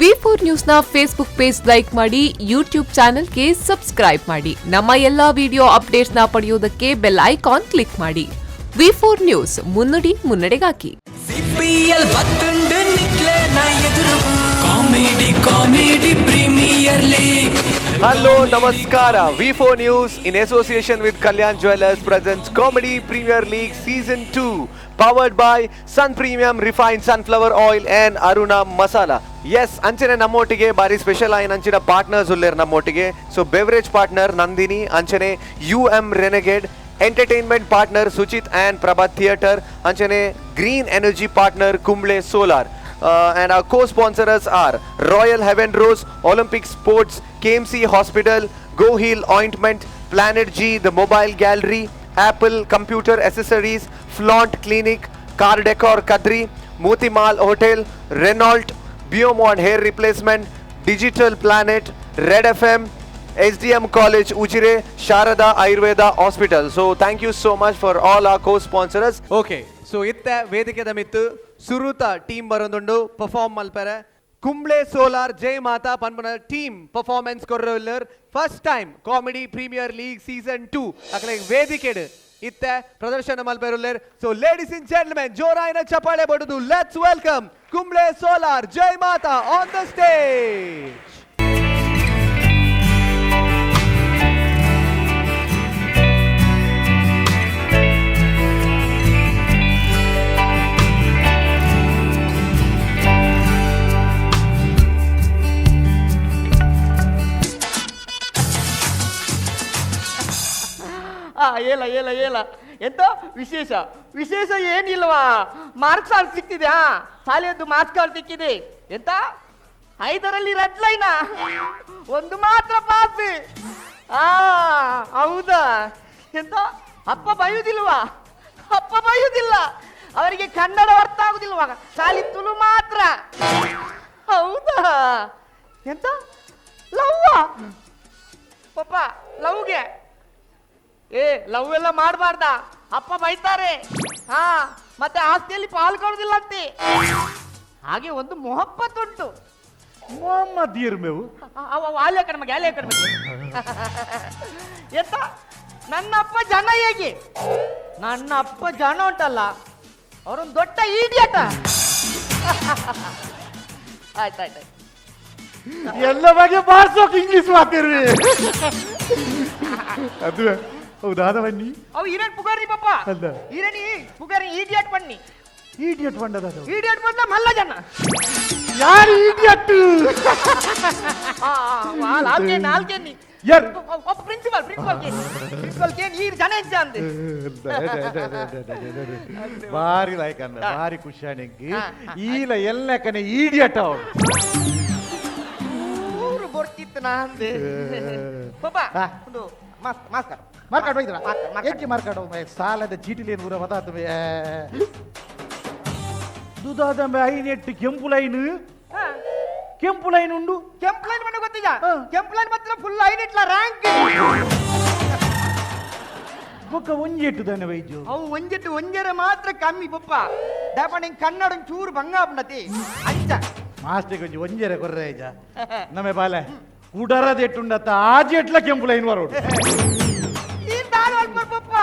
V four ನ್ಯೂಸ್ನ Facebook page like ಮಾಡಿ, YouTube ಚಾನೆಲ್ಗೆ ಸಬ್ಸ್ಕ್ರೈಬ್ ಮಾಡಿ. ನಮ್ಮ ಎಲ್ಲಾ ವಿಡಿಯೋ ಅಪ್ಡೇಟ್ಸ್ನ ಪಡೆಯೋದಕ್ಕೆ ಬೆಲ್ ಐಕಾನ್ ಕ್ಲಿಕ್ ಮಾಡಿ. ವಿ ಫೋರ್ ನ್ಯೂಸ್, ಮುನ್ನುಡಿ ಮುನ್ನಡೆಗಾಗಿ. ಸಿಪಿಎಲ್ ಬತ್ತುಂಡು ನಿಕ್ಲೆನ ಎದುರು comedy comedy premier league. Hello, ನಮಸ್ಕಾರ. V4 News in association with Kalyan Jewellers presents Comedy Premier League Season 2, powered by Sun Premium Refined Sunflower Oil and Aruna Masala. S, ಅಂಚನೆ ನಮ್ಮೊಟ್ಟಿಗೆ ಬಾರಿ special ಆಯಿನ ಅಂಚಿನ ಪಾರ್ಟ್ನರ್ಸ್ ಉಲ್ಲೇರ್ ನಮ್ಮೊಟ್ಟಿಗೆ. ಸೊ ಬೆವರೇಜ್ ಪಾರ್ಟ್ನರ್ ನಂದಿನಿ, ಅಂಚನೆ U M renegade, entertainment partner Suchit and Prabhat theatre, ಅಂಚನೆ green energy partner Kumble solar. And our co-sponsors are Royal Heaven Rose, Olympic Sports, KMC Hospital, Go Heal Ointment, Planet G, The Mobile Gallery, Apple Computer Accessories, Flaunt Clinic, Car Decor Kadri, Motimal Hotel, Renault, Biomond Hair Replacement, Digital Planet, Red FM, SDM College Ujire, Sharada Ayurveda Hospital. So thank you so much for all our co-sponsors. Okay, so ಇತ್ತೆ ವೇದಿಕೆದ ಮಿತ್ತು ಸುರುತ team ಬರೊಂದುಂಡು perform ಮಲ್ಪರೆ. Kumble solar Jai Mata ಪನ್ಪುನ team performance ಕೊರ್ರೊಲ್ಲೆರ್. First time Comedy Premier League Season 2 ಅಕಲೆ ವೇದಿಕೆಡ್ ಇತ್ತೆ ಪ್ರದರ್ಶನ ಮಲ್ಪೆರುಲ್ಲೆರ್. ಸೊ ಲೇಡೀಸ್ ಅಂಡ್ ಜೆಂಟ್ಲ್ಮೆನ್, ಜೋರಾಯಿನ ಚಪಾಳೆ ಬಡುದು let's welcome Kumble solar Jai Mata on the stage. ಆ ಏಲ ಏಲ ಏಲ, ಎಂತ ವಿಶೇಷ? ವಿಶೇಷ ಏನಿಲ್ವಾ? ಮಾರ್ಕ್ಸ್ ಕಾರ್ಡ್ ಸಿಕ್ತಿದೆ. ಹಾ, ಶಾಲೆಯದ್ದು ಮಾರ್ಕ್ಸ್ ಕಾರ್ಡ್ ಸಿಕ್ಕಿದೆ. ಎಂತ, ಐದರಲ್ಲಿ ರೆಡ್ ಲೈನಾ? ಒಂದು ಮಾತ್ರ ಪಾಸ್. ಆ ಹೌದಾ? ಎಂತ, ಅಪ್ಪ ಬೈಯುದಿಲ್ವಾ? ಅಪ್ಪ ಬೈಯುದಿಲ್ಲ. ಅವರಿಗೆ ಕನ್ನಡ ಅರ್ಥ ಆಗುದಿಲ್ವಾ? ಶಾಲಿ ತುಳು ಮಾತ್ರ. ಹೌದಾ? ಎಂತ, ಲವ್ವಾ? ಪಪ್ಪ, ಲವ್ಗೆ? ಏ, ಲವ್ ಎಲ್ಲ ಮಾಡಬಾರ್ದ, ಅಪ್ಪ ಬೈತಾರೆ. ಹಾ, ಮತ್ತೆ ಆಸ್ತಿಯಲ್ಲಿ ಪಾಲ್ಗೊಳ್ಳುದಿಲ್ಲ ಅಂತೆ. ಹಾಗೆ ಒಂದು ಮೊಹಬ್ಬತ್ ಉಂಟು. ಮೊಹಮ್ಮದ್ ಇರ್ಮೇವು. ಅವ ಆಲೆ ಕಣ್ಮಗೆ, ಆಲೆ ಕಣ್ಮಗೆ. ಎಂತ, ನನ್ನ ಅಪ್ಪ ಜನ ಹೇಗೆ? ನನ್ನ ಅಪ್ಪ ಜನ ಉಂಟಲ್ಲ, ಅವರೊಂದು ದೊಡ್ಡ ಈಡಿಯಟ. ಆಯ್ತಾಯ್ತಾಯ್ತು. ಎಲ್ಲ ಬಗ್ಗೆ ಬಾರ್ಸೋಕ್ ಇಂಗ್ಲಿಷ್ ಮಾತಿರ್ವಿ ಅದು ಹೌದಾದ ಬನ್ನಿ. ಅವು ಹಿರಣ್ ಪುಗಾರಿ ಪಪ್ಪ. ಅಲ್ಲ. ಹಿರಣಿ ಪುಗಾರಿ, ಈಡಿಯಟ್ ಬನ್ನಿ. ಈಡಿಯಟ್ ಬಂಡದ ಅದು. ಈಡಿಯಟ್ ಬಂದ ಮಲ್ಲ ಜನ. ಯಾರು ಈಡಿಯಟ್? ನಾಲ್ಕೇ ನಾಲ್ಕೇನಿ. ಯಾರು? ಒಬ್ಬ ಪ್ರಿನ್ಸಿಪಾಲ್, ಪ್ರಿನ್ಸಿಪಾಲ್ ಕೇನ್, ಪ್ರಿನ್ಸಿಪಾಲ್ ಕೇನ್, ಈ ಜನ ಇದ್ದ ಅಂದೆ. ಬಾರಿ ಲೈಕ್ ಅಂದ, ಬಾರಿ ಖುಷಿ ನಿಂಗೆ. ಈಲ ಎಲ್ಲಕನೆ ಈಡಿಯಟ್ ಅವಳು. ಊರು ಬರ್ತಿತ್ತು ನಾ ಅಂದೆ. ಪಾಪ, ಒಂದು ಮಾಸ್ಕ್, ಮಾಸ್ಕ್. ಮಾರ್ಕಾಡ್ ಹೋಯ್ದ್ರ? ಮಾರ್ಕಾಡ್, ಮಾರ್ಕಾಡ್. ಎಂಚಿ ಮಾರ್ಕಾಡ್? ಸಾಲದ ಚೀಟಿಲಿ ಏನು ಊರ ಬದಾತು ದುದಾದಂಬೆ. ಐನೆಟ್ಟು ಕೆಂಪು ಲೈನ್, ಕೆಂಪು ಲೈನ್ ಉಂಡು. ಕೆಂಪು ಲೈನ್ ಮನೆ ಗೊತ್ತಿಲ್ಲ? ಹಾ. ಕೆಂಪು ಲೈನ್ ಮಾತ್ರ ಫುಲ್ ಲೈನ್ ಇಟ್ಲ ರ್ಯಾಂಕ್. ಬೊಕ್ಕ ಒಂಜಿ ಎಟ್ಟು ತಾನೆ ವೈದ್ಯು? ಅವು ಒಂಜೆಟ್ಟು ಒಂಜರೆ ಮಾತ್ರ ಕಮ್ಮಿ ಪಪ್ಪ. ದಾಪ ನಿಂಗೆ ಕನ್ನಡ ಚೂರು ಬಂಗ ಆಪುಂಡತಿ ಅಂಚ. ಮಾಸ್ಟರ್ ಕೊಂಚ ಒಂಜರೆ ಕೊರ್ರೆ ಐಜ ನಮ್ಮೆ ಬಾಲೆ ಕುಡರದ ಎಟ್ಟುಂಡತ್ತ ಆಜಿ ಎಟ್ಲ ಕೆಂಪು ಲೈನ್ ಬರೋಡು. ನೀನ್ ದಾಳ ಅಲ್ಪ ಪಪ್ಪ,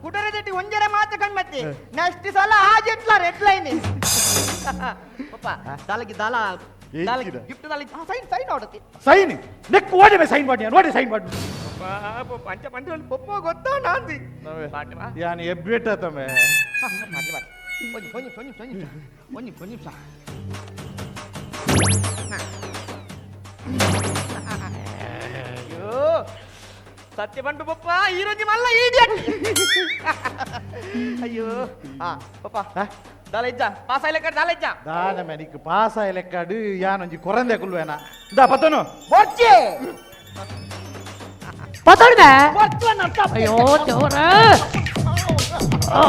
ಕುಟರದಟ್ಟಿ ಒಂಜರೆ ಮಾತ್ರ ಕಣ್ಮತ್ತಿ. ನೆಕ್ಸ್ಟ್ ಸಲ ಆಜೆಟ್ಲ ರೆಡ್ ಲೈನ್ ಪಪ್ಪ. ದಾಲಗಿ ದಾಲ ದಾಲ. ಏಕಿದ? ಗಿಫ್ಟ್ ದಾಲ. ಸೈನ್, ಸೈನ್ ಆಡತಿ. ಸೈನ್ ನೆಕ್ ಓಡಿ ಮೇ ಸೈನ್ ಮಾಡಿ ನೋಡಿ, ಸೈನ್ ಮಾಡಿ. ಪಂಚ ಪಂಚ ಪಪ್ಪ, ಗೊತ್ತಾ ನಾಂದಿ. ಯಾನ್ ಎಬ್ಬೇಟ ತಮ್ಮೆ. ಮಾಡಿ ಮಾಡಿ, ಒಂಜಿ ಒಂಜಿ ಒಂಜಿ ಒಂಜಿ ನಿಮಿಷ, ಒಂಜಿ ಒಂಜಿ ನಿಮಿಷ. ಅಯ್ಯೋ ಸತ್ಯ ಬಂಡು ಪಪ್ಪ, ಈ ರಂಜಿ ಮಲ್ಲ ಈಡಿಯಟ್. ಅಯ್ಯೋ, ಆ ಪಪ್ಪ, ದಾಲ ಇಜ್ಜ, ಪಾಸ್ ಆಯ್ಲೆಕ್ಕ ದಾಲ ಇಜ್ಜ. ದಾನ ಮೆನಿಕ್ ಪಾಸ ಲೆಕ್ಕಾಡು ಯಾನೊಂಜಿ ಕೊರಂದೆ ಕುಲ್ವೇನ ದಾ ಪತ್ತನು. ಬೊರ್ಚಿ. ಪತೋಡ್ದೆ. ಬೊರ್ಚು ಅನ್ನೋ. ಅಯ್ಯೋ ದೇವ್ರೇ. ಆ.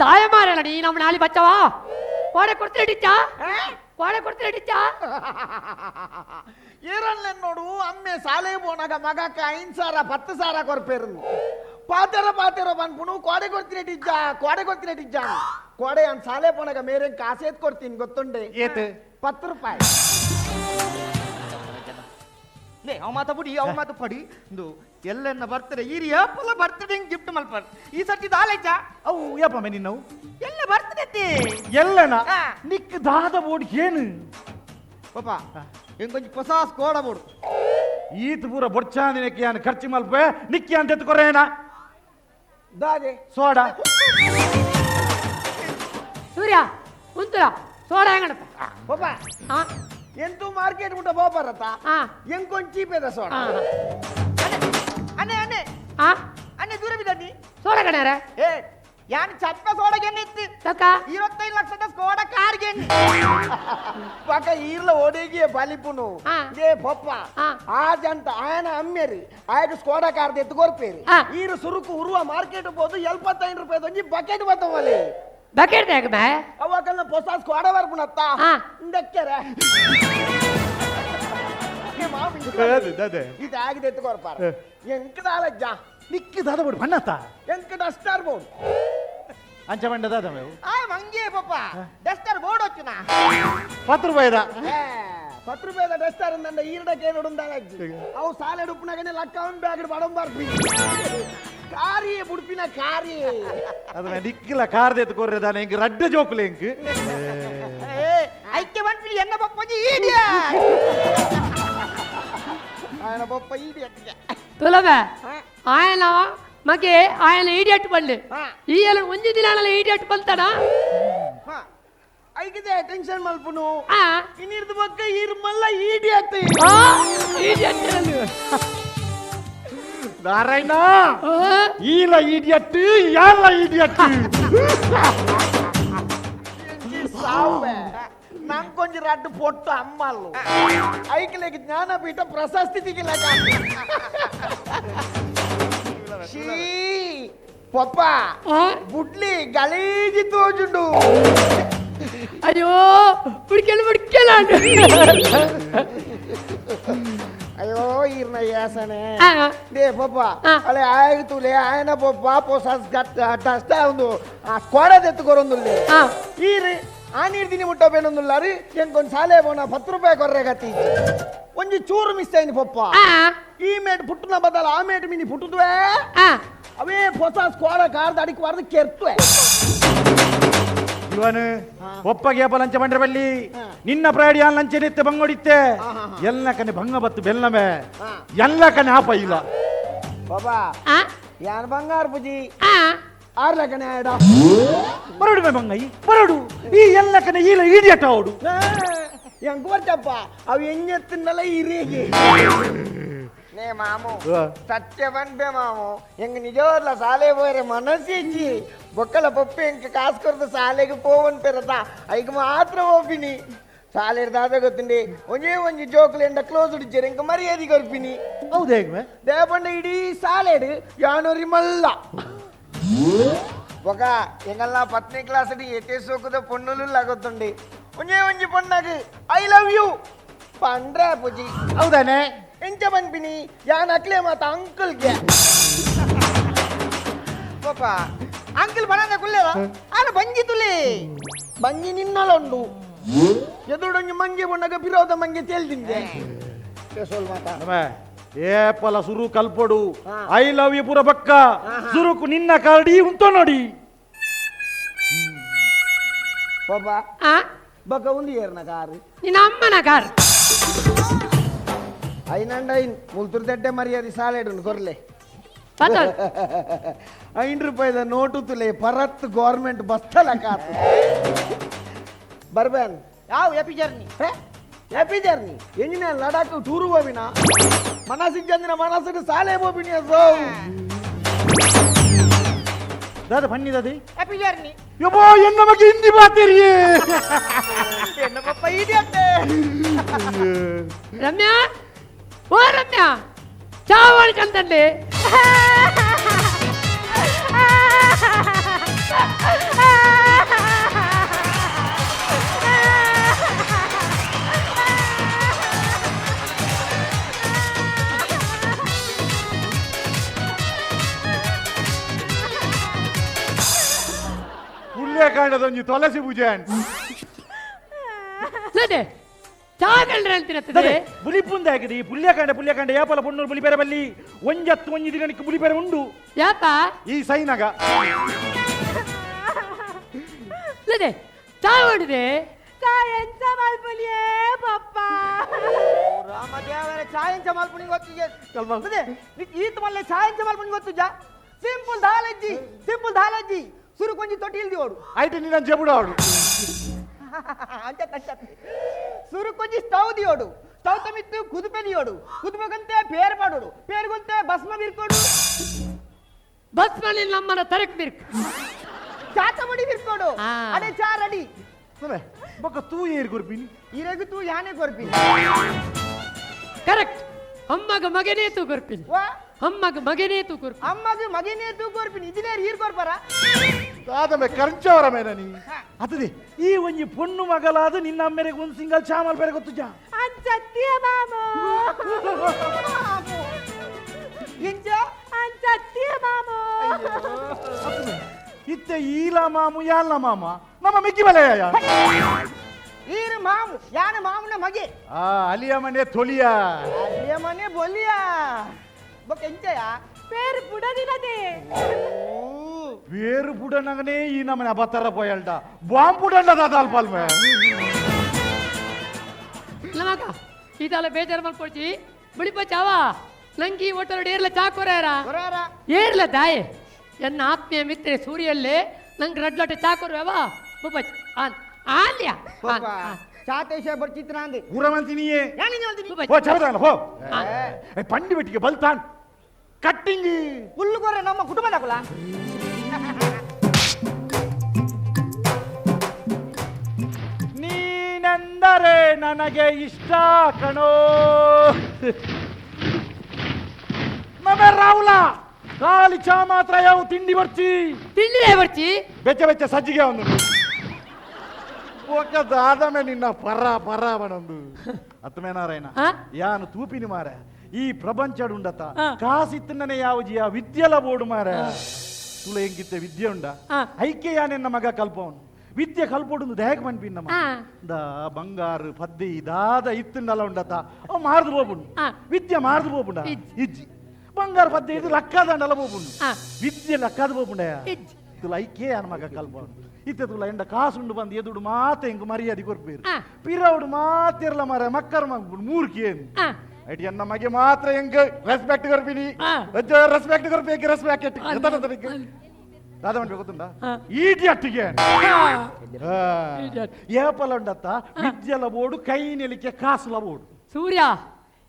ದಾಯ ಮಾರಲ್ಲ ನೀ ನಮ್ಮ ನಾಲಿ ಬಚ್ಚವಾ. ಕೋಡೆ ಕೊಡ್ತೀನಿ ಇಟ್ಟಿಚ್ಚಾ, ಕೋಡೆ ಕೊಡ್ತೀನಿ ಇಟ್ಟಿಚ್ಚಾ. ಏರನ್ಲೆನ್ ನೋಡು ಅಮ್ಮೆ ಸಾಲೆ ಪೋನಾಗ ಮಗಕ್ಕ 5 ಸಾವಿರ 10 ಸಾವಿರ ಕೊರ್ಪೇರು. ಪಾತೆರ ಪಾತೆರ ಪನ್ಪುನು, ಕೋಡೆ ಕೊಡ್ತೀನಿ ಟಿಜ್ಜ, ಕೋಡೆ ಕೊಡ್ತೀನಿ ಟಿಜ್ಜ. ಕೋಡೆ ಅನ್ ಸಾಲೆ ಪೋನಾಗ ಮೇರೆ ಕಾಸೇತ್ ಕೊಡ್ತೀನಿ ಗೊತ್ತುಂಡೆ? ಏತ್? 10 ರೂಪಾಯಿ. ಲೇ, ಅವ ಮಾತ ಬುಡಿ, ಅವ ಮಾತು ಪಡಿ. ಇಂದು ಎಲ್ಲೆನ್ನ ಬರ್ತಡೆ ಈರಿ ಏಪಲ ಬರ್ತಡೆ ಗಿಫ್ಟ್ ಮಲ್ಪರ್. ಈ ಸರ್ತಿ ದಾಲೆಜ್ಜ. ಅವು ಯಪ್ಪ ಮೆ ನಿನ್ನವು. ಎಲ್ಲ ಬರ್ತಡೆ. ಎಲ್ಲನ? ಆ. ನಿಕ್ ದಾದ ಬೋಡ್ ಏನು? ಪಾಪ, ಇಂಕೊಂಚ ಹೊಸ ಸ್ಕೋಡ ಬೋಡು. ಈತ್ ಪೂರ ಬೊಡ್ಚಾಂದಿನಕ್ಕೆ ಯಾನ್ ಖರ್ಚು ಮಲ್ಪೆ, ನಿಕ್ಕಿ ಅಂತ ಎತ್ಕೊರೇನ? ದಾದೆ? ಸೋಡಾ. ಸೂರ್ಯ ಉಂತುಲ ಸೋಡಾ ಹೆಂಗಣಪ್ಪ? ಪಾಪ. ಹಾ. ಎಂತೂ ಮಾರ್ಕೆಟ್ ಮುಟ್ಟ ಬೋಪರತ್ತ. ಹಾ. ಎಂಕೊಂಚ ಚೀಪೆದ ಸೋಡ. ಹಾ. ಅಣ್ಣೆ, ಅಣ್ಣೆ. ಹಾ. ಅಣ್ಣೆ, ದೂರ ಬಿದ್ದಿ. ಸೋಡಾ ಕಣಾರ. ಏ, ಯಾನ್ ಚಪ್ಪ ಸೋಡಗೆ ಎಣ್ಣೆ. ತಕ್ಕ. 25 ಲಕ್ಷದ ಸ್ಕೋಡ ಕಾರ್ಗೆ ಎಣ್ಣೆ. ಪಕ್ಕ ಈರ್ಲ ಓಡಿಗೆ ಬಲಿಪುನು. ಆ. ಏ ಪಪ್ಪ. ಆ. ಆಜಂತ ಆಯನ ಅಮ್ಮೇರಿ ಆಯಗ ಸ್ಕೋಡ ಕಾರ್ ಎತ್ತು ಕೊರ್ಪೇರಿ. ಆ. ಈರು ಸುರುಕು ಉರುವ ಮಾರ್ಕೆಟ್ ಹೋದು 75 ರೂಪಾಯಿ ಒಂಜಿ ಬಕೆಟ್ ಬತ್ತವಲ್ಲಿ. ಬಕೆಟ್ ದಾಗ ಮೇ? ಅವಾಗಲ್ಲ ಹೊಸ ಸ್ಕೋಡ ಬರ್ಪುನತ್ತ. ಆ. ಇಂದಕ್ಕೆರ ಅದೇ, ಅದೇ. ಇದು ಆಗಿದೆ ಎತ್ತು ಕೊರ್ಪಾರ ಎಂಕ್ ದಾಲಜ್ಜ. ನಿಕ್ಕಿ ದಾದ ಬೋಡ್ ಬಣ್ಣತ್ತ. ಎಂಕ್ ಡಸ್ಟರ್ ಬೋರ್ಡ್. ಅಂಚ ಬಂಡ ದಾದ ಮೇವು? ಆ ಮಂಗೆ ಪಾಪ ಡಸ್ಟರ್ ಬೋರ್ಡ್ వచ్చిನ. 10 ರೂಪಾಯಿದ. 10 ರೂಪಾಯಿದ ಡಸ್ಟರ್ ಅಂದಂಡ ಈರಡಕ್ಕೆ ನೋಡುಂದಾಲಜ್ಜಿ. ಅವು ಸಾಲೆ ಉಪ್ಪುನಾಗನೆ ಲಕ್ಕ ಅವನ್ ಬ್ಯಾಗ್ ಬಡಂಬಾರ್ಪಿ ಕಾರಿ ಬುಡ್ಪಿನ ಕಾರಿ. ಅದನ್ನ ನಿಕ್ಕಿಲ ಕಾರ್ದ ಎತ್ತು ಕೊರ್ರೆ ದಾನೆ ಇಂಕ್ ರಡ್ಡ ಜೋಕುಲೆ ಇಂಕ್. ಏ, ಐಕ್ಯ ಬಂದ್ಬಿಡಿ ಎನ್ನ ಪಪ್ಪಂಜಿ ಈಡಿಯಾ. ఆయన బొప్ప ఈడియట్. ತುಲಬೆ ಆಯನ ಮಗೆ ಆಯನ ಈಡಿಯಟ್ ಬಲ್ಲೆ. ಹಾ. ಈ ಎಲ್ಲ ಒಂಜಿ ದಿನ ಈಡಿಯಟ್ ಬಂತಾನ. ಐಕಿದೆ ಟೆನ್ಷನ್ ಮಲ್ಪುನು. ಆ. ಇನ್ನಿರ್ದು ಬೊಕ್ಕ ಈರ್ ಮಲ್ಲ ಈಡಿಯಟ್. ಆ ಈಡಿಯಟ್. ನಾರಾಯಣ, ಈಲ ಈಡಿಯಟ್ ಯಾಲ ಈಡಿಯಟ್. ಸಾವೆ ನಂಗೊಂಜಿ ರಡ್ಡು ಪೊಟ್ಟು ಅಮ್ಮಲ್ಲು ಐಕ್ಲೆಗ್ ಜ್ಞಾನಪೀಠ ಪ್ರಶಸ್ತಿ ತಿಕ್ಕಿಲಕ. ಶೀ ಪಪ್ಪ. ಆ? ಬುಡ್ಲಿ ಗಲೀಜಿ ತೋಜುಂಡು. ಅಯ್ಯೋ, ಬುಡ್ಕೆಲ್ಲ ಬುಡ್ಕೆಲ್ಲ. ಅಯ್ಯೋ, ಈರ್ನ ಯಾಸನೆ. ಆ. They papa. ಆ. ಅಲೆ ಆಯ್ತುಲೆ ఆయన ಪಪ್ಪ ಪೊಸ ಡಸ್ಟ ಒಂದು ಆ ಸ್ಕ್ವಾಡದ ಎತ್ತುಕೊರೊಂದುಲ್ಲೆ. ಆ. ಈರ್ ಆನೀರ್ ದಿನಿ ಮುಟ್ಟ ಬೇನೊಂದುಲ್ಲಾರಿ. ಎಂಕೊಂದು ಸಾಲೆ ಬೋನ 10 ರೂಪಾಯಿ ಕೊರ್ರೆ ಗತಿ ಒಂಜಿ ಚೂರು ಮಿಸ್ ಅయింది ಪಪ್ಪ. ಆ. ಈ ಮೇಟ್ ಪುಟ್ಟುನ ಬದಲ ಆ ಮೇಟ್ ಮಿನಿ ಪುಟ್ಟುದುವೆ. ಆ. ಅವೇ ಹೊಸ ಸ್ಕ್ವಾಡ ಕಾರ್ದ ಅಡಿಕ್ ವಾರ್ದು ಕೆರ್ತುವೆ. ಇವನು ಒಪ್ಪಗೆ ಲಂಚ ಬಂಡ್ರೆ ಬಲ್ಲಿ ನಿನ್ನ ಪ್ರಾಡಿ ಲಂಚ ನಿತ್ತೆ ಬಂಗೊಡಿತ್ತೆ. ಎಲ್ಲ ಕನೆ ಭಂಗ ಬತ್ತು ಬೆಲ್ಲಮೆ ಎಲ್ಲ ಕನೆ ಆಪ ಇಲ್ಲ. ಬಾಬಾ. ಆ. ಯಾನ್ ಬಂಗಾರ ಪುಜಿ. ಆ. ಆರ್ಲಕನೆ ಆಡ. ಬರಡು ಮೇ ಬಂಗೈ ಬರಡು ಈ ಎಲ್ಲ ಕನೆ ಈಲ ಈಡಿಯಟ್ ಅವಡು. ಎಂಕ್ ಬರ್ಚಪ್ಪ ಅವು ಎಂಜೆತ್ತಿನ್ನಲ್ಲ ಇರೇಗಿ ನೇ ಮಾಮು. ಸತ್ಯ ಬನ್ಬೆ ಮಾಮು, ಎಂಗ್ ನಿಜವಾದ್ಲ ಸಾಲೆ ಪೋರೆ ಮನಸ್ಸಿಜ್ಜಿ. ಬೊಕ್ಕಲ ಪಪ್ಪೆ ಎಂಕ್ ಕಾಸು ಕೊರ್ದು ಸಾಲೆಗೆ ಪೋವನ್ ಪೆರತ ಐಕ್ ಮಾತ್ರ ಹೋಪಿನಿ. ಸಾಲೆ ದಾದ ಗೊತ್ತುಂಡಿ, ಒಂಜೇ ಒಂಜಿ ಜೋಕುಲು ಎಂಡ ಕ್ಲೋಸ್ ಉಡಿಚೇರು ಎಂಕ್ ಮರ್ಯಾದೆ ಕೊರ್ಪಿನಿ. ಹೌದು, ಹೇಗೆ ಮೇ? ದೇಪಂಡ ಇಡೀ ಸಾಲೆಡ್ ಯಾನೊರಿ ಮಲ್ಲ ఒక ಎಂಗಲ್ಲ 10ನೇ ಕ್ಲಾಸ್ ಎತೆ ಸೋಕುದ ಪೊಣ್ಣುಲು ಗೊತ್ತುಂಡಿ. ಒಂಜೇ ಒಂಜಿ ಪೊಣ್ಣಗ್ I love you ಪಂಡ್ರೆ ಪುಜಿ. ಹೌದಾನೆ? ಎಂಚ ಪನ್ಪಿನಿ ಯಾನ್ ಅಕ್ಲೆ ಮಾತ ಅಂಕಲ್ಗೆ. ಪಾಪ ಅಂಕಲ್ ಬಣದ ಕುಲ್ಲೇವ ಆನ ಬಂಜಿ ತುಲಿ. ಬಂಜಿ ನಿನ್ನಲುಂಡು. ಎದುರೊಂಜಿ ಮಂಗೆ ಪೊಣ್ಣಗ ಬಿರೋದ ಮಂಗೆ ತೇಲ್ದಿಂದೆ ಸೋಲ್ ಮಾತ. ನಮೆ ಏಪಲ ಸುರು ಕಲ್ಪೊಡು I love you ಪೂರ ಬಕ್ಕ ಸುರುಕು ನಿನ್ನ ಕಾರ್ಡಿ ಉಂಟು ನೋಡಿ. ಪಾಪ. ಆ. ಬಕ್ಕ ಒಂದು ಏರ್ನ ಕಾರು? ನಿನ್ನ ಅಮ್ಮನ ಕಾರ್. ಐನಂಡ ಐನ್ ಮುಲ್ತುರ್ ದಡ್ಡೆ ಮರ್ಯಾದೆ ಸಾಲೆಡು ಕೊರ್ಲೆ. ಬತ್ತಲ್. 5 ರೂಪಾಯಿದ ನೋಟು ತುಲೆ ಪರತ್ ಗೌರ್ಮೆಂಟ್ ಬಸ್ತಲ ಕಾತು ಬರ್ಬೇನ್. ಯಾವ happy journey? Happy journey ಎಂಜಿನ ಲಡಾಖ್ ಟೂರು ಹೋಗಿನ ಮನಸ್ಸಿಗೆ ಚಂದಿನ ಮನಸ್ಸಿಗೆ ಸಾಲೆ ಹೋಗಿನಿ ಸೋ. ದಾದ ಬನ್ನಿ ದಾದಿ. Happy journey. ಯಬ್ಬೋ, ಎನ್ನ ಬಗ್ಗೆ ಹಿಂದಿ ಬಾತೀರಿಯೇ. ಎನ್ನ ಪಪ್ಪ ಇಡಿಯಟ್. ರಮ್ಯಾ, ಓ ರಮ್ಯಾ, ಚಾವಣ್ಕಂತಂడి. ಪುಲ್ಯ ಕಾಂಡದೊಂಜಿ ತೊಲಸಿ ಪೂಜೆ ಲದೆ ಚಾಗಲ್ರ ಅಂತಿರತ್ತದೆ ಬುಲಿಪುಂದ ಆಗಿದೆ ಈ ಪುಲ್ಯಕಾಂಡ ಪುಲ್ಯಕಾಂಡ ಯಾಪಲ ಪೊಣ್ಣೂರು ಬುಲಿಪೆರೆ ಬಲ್ಲಿ ಒಂಜತ್ತು ಒಂಜಿ ದಿನಕ್ಕೆ ಬುಲಿಪೆರೆ ಉಂಡು ಯಾಪ ಈ ಸೈನಗ ಲದೆ ಚಾ ಹೊಡಿದೆ ಎಂತ ಮಲ್ಪುಲಿಯೇ ಪಪ್ಪ ರಾಮದೇವರ ಚಾಯಂಚ ಮಲ್ಪುನಿ ಗೊತ್ತಿಗೆ ಈತ ಮಲ್ಲೆ ಚಾಯಂಚ ಮಲ್ಪುನಿ ಗೊತ್ತುಜಾ ಸಿಂಪಲ್ ದಾಲಜ್ಜಿ ಸಿಂಪಲ್ ದಾಲಜ್ಜಿ ಸುರು ಕೊಂಜಿ ತೊಟ್ಟಿ ಇಲ್ದಿ ಓಡು ಐಟ್ ನಿನ್ನ ಜಬುಡ ಅವಡು ಅಂಚ ಅಂಚ ಸುರು ಕೊಂಜಿ ಸ್ಟವ್ ದಿಯೋಡು ಸ್ಟವ್ ತಮಿತ್ತು ಕುದುಪೆ ದಿಯೋಡು ಕುದುಪೆಗಂತೆ ಪೇರು ಪಾಡೋಡು ಪೇರುಗಂತೆ ಭಸ್ಮ ಬಿರ್ಕೋಡು ಭಸ್ಮ ನಮ್ಮನ ತರಕ್ ಬಿರ್ಕ್ ಚಾತ ಮಡಿ ಬಿರ್ಕೋಡು ಅಡೆ ಚಾ ರೆಡಿ ಬೊಕ್ಕ ತೂ ಏರು ಕೊರ್ಪಿನಿ ಇರೆಗು ತೂ ಯಾನೆ ಕೊರ್ಪಿನಿ ಕರೆಕ್ಟ್ ಅಮ್ಮಗ ಮಗನೇ ತೂ ಕೊರ್ಪಿನಿ ವಾ ಅಮ್ಮಗ ಮಗನೇ ತೂ ಕೊರ್ಪಿನಿ ಅಮ್ಮಗ ಮಗನೇ ತೂ ಕೊರ್ಪಿನಿ ಇಜಿನೇರ್ ಹೀರ್ ಕೊರ್ಪರ ದಾದಮೆ ಕರ್ಂಚವರ ಮೇನ ನೀ ಅತದೆ ಈ ಒಂಜಿ ಪೊಣ್ಣು ಮಗಲಾದ ನಿನ್ನ ಅಮ್ಮೆರೆಗೆ ಒಂದು ಸಿಂಗಲ್ ಚಾಮಲ್ ಬೇರೆ ಗೊತ್ತುಜಾ ಅಂಚತ್ತಿಯ ಮಾಮೋ ಇಂಚ ಅಂಚತ್ತಿಯ ಮಾಮೋ ಇತ್ತೆ ಈಲ ಮಾಮು ಯಾಲ ಮಾಮ ನಮ್ಮ ಮಿಕ್ಕಿ ಬಲೆಯ ಈರು ಮಾಮು ಯಾನ ಮಾಮುನ ಮಗೆ ಆ ಅಲಿಯ ಮನೆ ತೊಲಿಯ ಅಲಿಯ ಮನೆ ಬೊಲಿಯ ಬೊಕ್ಕ ಎಂಚಯ ಪೇರು ಬುಡದಿನದೆ పేరు పుడనగానే ఈ నమ్మని అబత్తర పోయాలట బాంబు పుడంట దాదాలు పాల్మే ನಮಗ ಇದೆಲ್ಲ ಬೇಜಾರು ಮಾಡ್ಕೊಡ್ತಿ ಬಿಳಿಪ ಚಾವ ನಂಗೆ ಈ ಹೋಟೆಲ್ ಏರ್ಲ ಚಾ ಕೊರಾರ ಏರ್ಲ ದಾಯೆ ಎನ್ನ ಆತ್ಮೀಯ ಮಿತ್ರೆ ಸೂರ್ಯಲ್ಲೇ ನಂಗೆ ರಡ್ಲೋಟೆ ಚಾ ಕೊರುವವ ಬೊಬ್ಬ ಆನ್ ಆಲ್ಯ ಚಾತೇಶ ಬರ್ಚಿತ್ರ ಅಂದೆ ಊರ ಮಂತಿನಿಯೇ ಬೊಬ್ಬ ಹೋ ಚಬದಾನ ಹೋ ಪಂಡಿ ಬೆಟ್ಟಿಗೆ ಬಲ್ತಾನ್ ಕಟ್ಟಿಂಗ್ ಹುಲ್ಲು ಕೊರ್ರೆ ನಮ್ಮ ಕುಟುಂಬದ ಕುಲ ನೀನೆಂದರೆ ನನಗೆ ಇಷ್ಟ ಕಣೋ ಮಮೆ ರಾಹುಲ ಖಾಲಿ ಚಾ ಮಾತ್ರ ಯಾವ ತಿಂಡಿ ಬರ್ಚಿ ತಿಂಡಿನೇ ಬರ್ಚಿ ಬೆಚ್ಚ ಬೆಚ್ಚ ಸಜ್ಜಿಗೆ ಒಂದು ಒಕ್ಕ ದಾದಮೆ ನಿನ್ನ ಪರ ಪರ ಬನೊಂದು ಅತ್ತಮೆ ನಾರಾಯಣ ಯಾನು ತೂಪಿನಿ ಮಾರ ಈ ಪ್ರಪಂಚಡುಂಡತ ಕಾಸಿತ್ತನೇ ಯಾವ ಜಿಯ ವಿದ್ಯೆಲ ಬೋಡು ಮಾರ ತುಳ ಎಂಗಿತ್ತೆ ವಿದ್ಯೆ ಉಂಡ ಐಕೆ ಯಾನೆನ್ನ ಮಗ ಕಲ್ಪವನು ವಿದ್ಯೆ ಕಲ್ಪೊಡು ದೇಹಕ್ಕೆ ಮನ್ಪಿನ್ನಮ್ಮ the ಬಂಗಾರು ಪದ್ದಿ ದಾದ ಇತ್ತುಂಡಲ ಉಂಡತ ಅವ್ ಮಾರ್ದು ಹೋಗುಂಡು ವಿದ್ಯೆ ಮಾರ್ದು ಹೋಗುಂಡ ಇಜ್ಜಿ ಬಂಗಾರ ಪದ್ದೆ ಇದು ಲಕ್ಕಾದಂಡಲ ಹೋಗುಂಡು ವಿದ್ಯೆ ಲಕ್ಕಾದ ಹೋಗುಂಡ ತುಲ ಐಕೆ ಯಾನ ಮಗ ಕಲ್ಪವನು ಇತ್ತೆ ತುಲ ಎಂಡ ಕಾಸುಂಡು ಬಂದು ಎದುಡು ಮಾತೆ ಎಂಗು ಮರ್ಯಾದೆ ಕೊರ್ಪೇರು ಪಿರವುಡು ಮಾತಿರ್ಲ ಮಾರ ಮಕ್ಕರ್ ಮಗ್ಬುಡು ಮೂರ್ಖಿ ಏನು ಐಟಿ ಎನ್ನ ಮಗೆ ಮಾತ್ರ ಎಂಗ್ ರೆಸ್ಪೆಕ್ಟ್ ಕೊರ್ಪಿನಿ ರೆಸ್ಪೆಕ್ಟ್ ಕೊರ್ಪೇಕೆ ರೆಸ್ಪೆಕ್ಟ್ ದಾದ ಮಂಡಿ ಗೊತ್ತುಂಡ ಈಡಿಯಟ್ಟಿಗೆ ಏಪಲ ಉಂಡತ್ತ ವಿದ್ಯೆಲ ಬೋಡು ಕೈ ನಿಲಿಕೆ ಕಾಸುಲ ಬೋಡು ಸೂರ್ಯ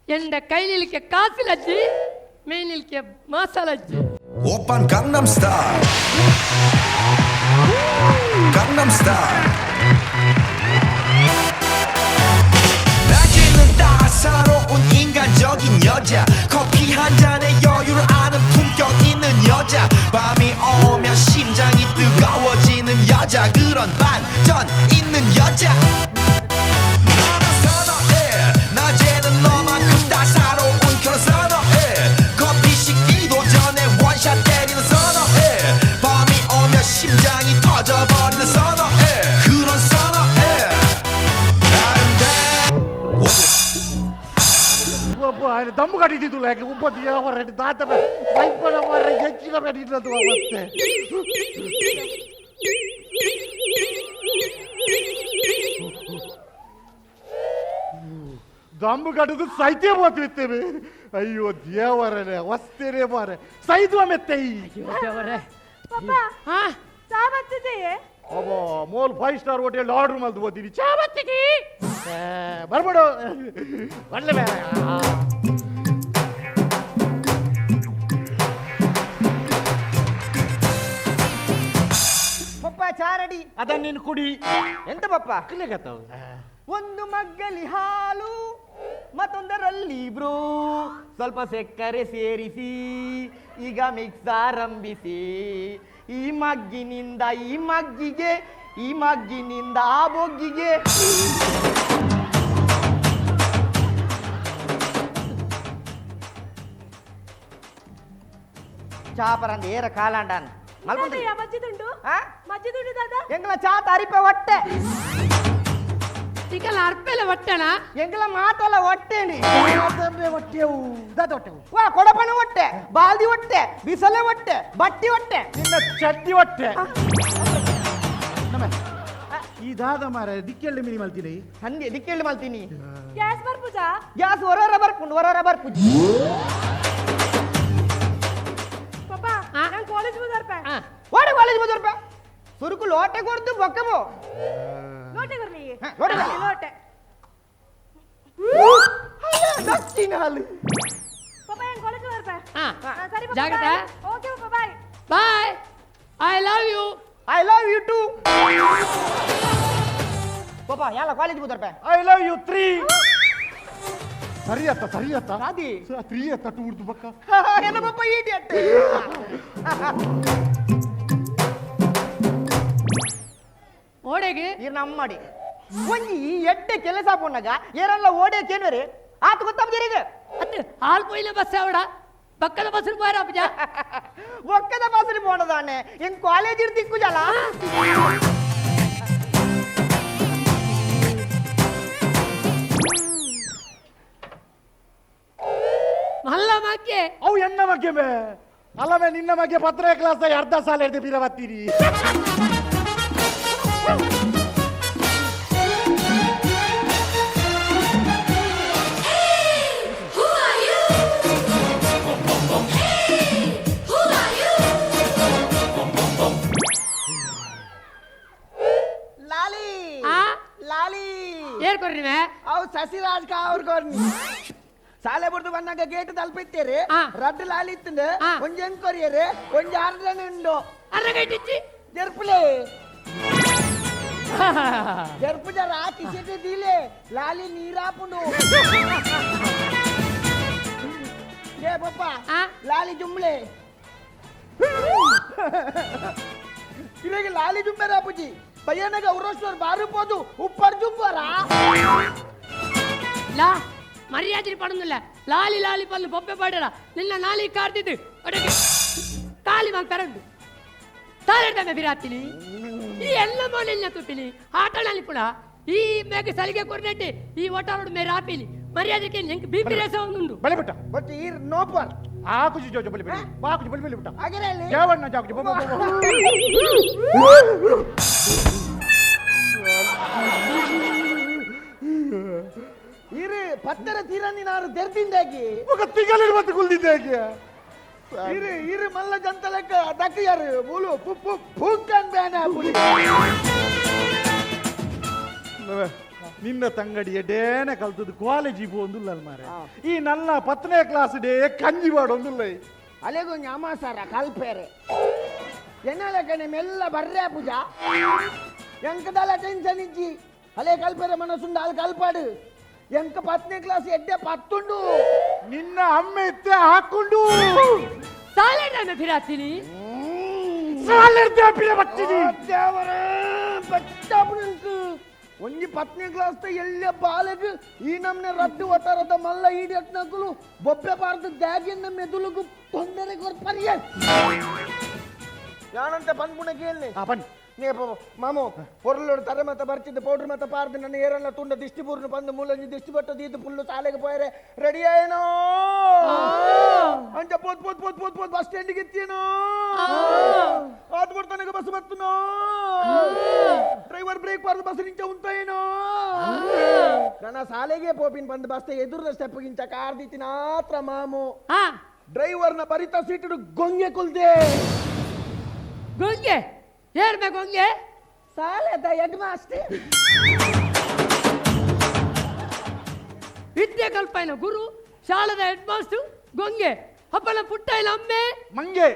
ಎಂಡ ಕೈ ನಿಲಿಕೆ ಕಾಸಿಲಜ್ಜಿ ಮೇ ನಿಲಿಕೆ ಮಾಸಲಜ್ಜಿ 오빤 강남스타일 강남스타일 낮에는 따사로운 인간적인 여자 커피 한 잔에 여유를 아는 품격 있는 여자 밤이 오면 심장이 뜨거워지는 여자 그런 반전 있는 여자 나는 선어해 낮에는 너만큼 따사로운 그런 선어해 커피 식기도 전에 원샷 때리는 선어해 밤이 오면 심장이 터져버리는 선어해 그런 선어해 아름다워 ఆయన దమ్ము కట్టి లేక ఉప్పతి తాత భయపడ పెట్టినట్టు వస్తే దమ్ము కట్టుదు సైతే పోతుంది అయ్యో దేవరనే వస్తేనే మారే సైతం మెత్తయి ಚಾ ಬತ್ತಿದೆಯೇ ಅಬ್ಬಾ ಮೋಲ್ 5 ಸ್ಟಾರ್ ಹೋಟೆಲ್ ಆರ್ಡರ್ ಮಾಡ್ದು ಹೋಗ್ತೀನಿ ಚಾ ಬತ್ತಿಗೆ ಬರ್ಬೇಡು ಒಳ್ಳೆ ಬೇರೆ ಪಪ್ಪ ಚಾ ರೆಡಿ ಅದನ್ನ ನೀನು ಕುಡಿ ಎಂತ ಪಪ್ಪ ಒಂದು ಮಗ್ಗಲಿ ಹಾಲು ಮತ್ತೊಂದರಲ್ಲಿ ಬ್ರೂ ಸ್ವಲ್ಪ ಸಕ್ಕರೆ ಸೇರಿಸಿ ಈಗ ಮಿಕ್ಸ್ ಆರಂಭಿಸಿ ಈ ಮಗ್ಗಿನಿಂದ ಈ ಮಗ್ಗಿಗೆ ಈ ಮಗ್ಗಿನಿಂದ ಆ ಬೊಗ್ಗಿಗೆ ಚಾಪರಂದ ಏರ ಕಾಲಾಂಡಾನ್ ಮಲ್ಪೊಂದು ಮಜ್ಜಿದುಂಡು. ಆ? ಮಜ್ಜಿದುಂಡು ದಾದಾ. ಎಂಗ್ಲ ಚಾತ ಅರಿಪೆ ಒಟ್ಟೆ. ನಿಕಲ ಅರ್ಪೆಲ ಒಟ್ಟಣ. ಎಂಗ್ಲ ಮಾತಲ ಒಟ್ಟೆನಿ. ಒಟ್ಟೆವು ದಾದ ಒಟ್ಟೆವು. ವಾ ಕೊಡಪಣ ಒಟ್ಟೆ, ಬಾಲ್ದಿ ಒಟ್ಟೆ, ಬಿಸಲೆ ಒಟ್ಟೆ, ಬಟ್ಟಿ ಒಟ್ಟೆ. ನಿನ್ನ ಚಡ್ಡಿ ಒಟ್ಟೆ. ಈ ದಾದ ಮಾರ ದಿಕ್ಕೆಳ್ಳಿ ಮಿನಿ ಮಲ್ತೀನಿ. ಹಂಗೆ ದಿಕ್ಕೆಳ್ಳಿ ಮಲ್ತೀನಿ. ಗ್ಯಾಸ್ ಬರ್ಪುಜಾ? ಗ್ಯಾಸ್ ಹೊರರ ಬರ್ಪುಂಡು, ಹೊರರ ಬರ್ಪುಜಿ. ಪಪ್ಪ, ನಾನು ಕಾಲೇಜ್ ಬದರ್ಪೆ. ಓಡಿ ಕಾಲೇಜ್ ಬದರ್ಪೆ. ಸುರುಕು ಲೋಟೆ ಕೊಡ್ದು ಬೊಕ್ಕಬೋ. ಲೋಟೆ ಬರ್ಲಿ. ಲೋಟೆ ಬರ್ಲಿ. ಲೋಟೆ. ದಕ್ಷಿಣ ಹಾಲು. ಪಪ್ಪ, ನಾನು ಕಾಲೇಜ್ ಬದರ್ಪೆ. ಸರಿ ಪಪ್ಪ. ಜಾಗ್ರತೆ. Okay papa, bye. Bye. I love you. I love you too. ಪಾಪ, ಯಾಲ ಕಾಲೇಜ್ ಬದರ್ಪೆ. I love you 3. ಸರಿ ಅತ್ತ, ಸರಿ ಅತ್ತ. ಸಾದಿ. 3 ಅತ್ತ ಟೂರ್ದು ಬಕ್ಕ. ಎಲ್ಲ ಪಪ್ಪ ಇಡಿಯಟ್. ಓಡೆಗೆ ಇರ್ ನಮ್ಮಡಿ ಒಂಜಿ ಈ ಎಡ್ಡೆ ಕೆಲಸ ಪೋನಾಗ ಏರೆಲ್ಲ ಓಡೆ ಕೇನ್ವರಿ ಆತ ಗೊತ್ತಾಗ್ತೀರಿ. ಅತ್ತೆ ಹಾಲ್ ಪೊಯ್ಲ ಬಸ್ ಅವಡ ಪಕ್ಕದ ಬಸ್ ಪೋರ ಅಪ್ಪಜ. ಒಕ್ಕದ ಬಸ್ ಪೋಣದಾನೆ ಎಂಗ್ ಕಾಲೇಜ್ ಇರ್ತಿಕ್ಕು ಜಲ. ಮಲ್ಲ ಮಕ್ಕೆ ಅವು ಎನ್ನ ಮಗ್ಗೆ ಬೇ ಅಲ್ಲವೇ ನಿನ್ನ ಬಗ್ಗೆ ಪತ್ರ ಕ್ಲಾಸ್ ಅರ್ಧ ಸಾಲ ಹಿಡಿದು ಬೀರ ಬರ್ತೀರಿ. ಲಾಲಿ. ಆ? ಲಾಲಿ. ಏರ್ ಕೊರ್ರಿ ಮೇ? ಅವು ಸಸಿರಾಜ್ ಅವ್ರ ಕೊರ್ನಿ ಸಾಲೆ ಬುಡ್ದು ಬಂದಾಗ ಗೇಟ್ ತಲುಪಿತ್ತೀರಿ. ರಡ್ಡು ಲಾಲಿ ಇತ್ತಂದ. ಒಂಜಿ ಹೆಂಗ್ ಕೊರಿಯರು, ಒಂಜಿ ಅರ್ಧನ ಉಂಡು. ಅರ್ಧ ಗಂಟೆ ಜರ್ಪುಲೆ ಜರ್ಪು ಜರ ಕಿಸಿಟಿ ದೀಲೆ ಲಾಲಿ ನೀರಾಪುಂಡು. ಏ ಪಪ್ಪ, ಲಾಲಿ ಜುಂಬ್ಲೆ ಇವಾಗ ಲಾಲಿ ಜುಂಬೆರ ಅಪ್ಪುಜಿ ಪಯ್ಯನಾಗ ಅವರೋಶ್ವರ್ ಬಾರು ಪೋದು ಉಪ್ಪರ್ ಜುಂಬರ. ಲಾ ಮರ್ಯಾದೆ ಪಡೋದಿಲ್ಲ. ಲಾಲಿ ಲಾಲಿ ಪಲ್ಲು ಬೊಬ್ಬೆ ಪಾಡರ ನಿನ್ನ ನಾಲಿ ಕಾರ್ದಿದ್ದು ಒಡಗೆ ಕಾಲಿ ಮಾಗ್ ತರಂದು ತಾಳೆಡ್ದಮ್ಮ ಬಿರಾತಿಲಿ ಈ ಎಲ್ಲ ಮೋಲಿನ ತುಟ್ಟಿಲಿ ಆಟಣಲ್ಲಿ ಪುಣ ಈ ಮೇಗ ಸಲಿಗೆ ಕೊರ್ನೆಟ್ಟಿ ಈ ಒಟಾರೋಡ್ ಮೇರೆ ಆಪಿಲಿ ಮರ್ಯಾದಕ್ಕೆ ಹೆಂಗ್ ಬಿ ಪಿ ರೇಸ ಒಂದುಂಡು. ಬಲೆ ಬಿಟ್ಟ. ಬಟ್ ಈ ನೋಪರ್ ಆ ಕುಜಿ ಜೋಜೋ ಬಲಿ ಬಲಿ ಬಾ ಕುಜಿ ಬಲಿ ಬಲಿ ಬಿಟ್ಟ. ಹಾಗಿರಲಿ. ಜೇವಣ್ಣ ಜಾಗುಜಿ ಬಾ ಬಾ ಬಾ. ಇರು ಪತ್ತರ ತೀರನಿ ನಾರು ತೆರ್ದಿಂದಾಗಿ ఒక ತಿಗಲಿನ ಮತ್ತೆ ಕುಲ್ದಿದ್ದಾಗೆ. ಇರು ಇರು ಮಲ್ಲ ಜಂತ ಲೆಕ್ಕ ದಕ್ಕಿಯಾರು ಮೂಲು ಪುಪ್ಪು ಪೂಕನ್ ಬೇನ ಪುಲಿ. ನಿನ್ನ ತಂಗಡಿ ಎಡೇನೆ ಕಲ್ತದ್ದು ಕಾಲೇಜಿಗೆ ಒಂದುಲ್ಲ ಮಾರೆ. ಈ ನನ್ನ 10ನೇ ಕ್ಲಾಸ್ ಡೇ ಕಂಜಿ ಬಾಡೊಂದುಲ್ಲ. ಅಲೆಗು ನ್ಯಾಮಾಸಾರ ಕಲ್ಪೇರೆ ಎನ್ನಲೆ ಕಣೆ ಮೆಲ್ಲ ಬರ್ರೆ ಪೂಜಾ ಎಂಕದಲ್ಲ ಟೆನ್ಷನ್ ಇಜ್ಜಿ ಅಲೆ ಕಲ್ಪೇರೆ ಮನಸ್ಸುಂಡು ಅಲ್ಲಿ ಕಲ್ಪಾಡು ಎಂಕ 10ನೇ ಕ್ಲಾಸ್ ಎಡ್ಡೆ ಪತ್ತುಂಡು. ನಿನ್ನ ಅಮ್ಮ ಇತ್ತೆ ಹಾಕೊಂಡು ಸಾಲೆಡ್ದಮ್ಮ ಬಿರಾತಿಲಿ ಸಾಲೆಡ್ದೆ ಬಿರ ಬತ್ತಿನಿ. ದೇವರೇ ಬಚ್ಚಾಪುನಂಕು ಒಂಜಿ 10ನೇ ಕ್ಲಾಸ್ ಎಲ್ಲ ಬಾಲೆಗ್ ಈ ನಮ್ನೆ ರಡ್ಡು ಒಟ್ಟಾರದ ಮಲ್ಲ ಈಡಿಯಟ್ನಕುಲು ಬೊಬ್ಬೆ ಬಾರ್ದು ದ್ಯಾಗಿಂದ ಮೆದುಳುಗು ತೊಂದರೆ ಕೊರ್ಪರಿಯ ಯಾನಂತೆ ಪನ್ಪುಣ ಕೇಳಿ. ಬನ್ನಿ. ನೇ ಮಾಮು ಪೊರ್ಲೋಡು ತರೆ ಮತ್ತ ಬರ್ತಿದ್ದ ಪೌಡ್ರ್ ಮತ್ತ ಪಾರ್ದು ನನ್ನ ಏರಲ್ಲ ತುಂಡ ದಿಷ್ಟಿ ಪೂರ್ಣ ಬಂದು ಮೂಲಂಜಿ ದಿಷ್ಟಿ ಬಟ್ಟ ದೀದು ಪುಲ್ಲು ಸಾಲೆಗೆ ಪೋಯರೆ ರೆಡಿ ಆಯೇನೋ ಅಂಚ ಪೋತ್ ಪೋತ್ ಪೋತ್ ಪೋತ್ ಪೋತ್ ಬಸ್ ಸ್ಟ್ಯಾಂಡಿಗೆ ಎತ್ತೇನೋ ಆತ್ ಕೊಡ್ತಾನೆ ಬಸ್ ಬರ್ತನೋ ಡ್ರೈವರ್ ಬ್ರೇಕ್ ಪಾರ್ದು ಬಸ್ ನಿಂಚ ಉಂತಾಯೇನೋ ನನ್ನ ಸಾಲೆಗೆ ಪೋಪಿನ್ ಬಂದು ಬಸ್ ಎದುರದ ಸ್ಟೆಪ್ ಗಿಂಚ ಕಾರ್ದಿತ್ತಿನ ಆತ್ರ ಮಾಮು ಡ್ರೈವರ್ನ ಬರಿತ ಸೀಟು ಗೊಂಗೆ ಕುಲ್ದೆ. ಗೊಂಗೆ ಏರ್ ಮೇ ಗೊಂಗೆ? ಸಾಲೆದ ಹೆಡ್ ಮಾಸ್ಟರ್. ವಿದ್ಯೆ ಕಲ್ಪೈನ ಗುರು ಶಾಲದ ಹೆಡ್ ಮಾಸ್ಟರ್ ಗೊಂಗೆ ಅಪ್ಪನ ಪುಟ್ಟ ಇಲ್ಲ ಅಮ್ಮೆ ಮಂಗೆ.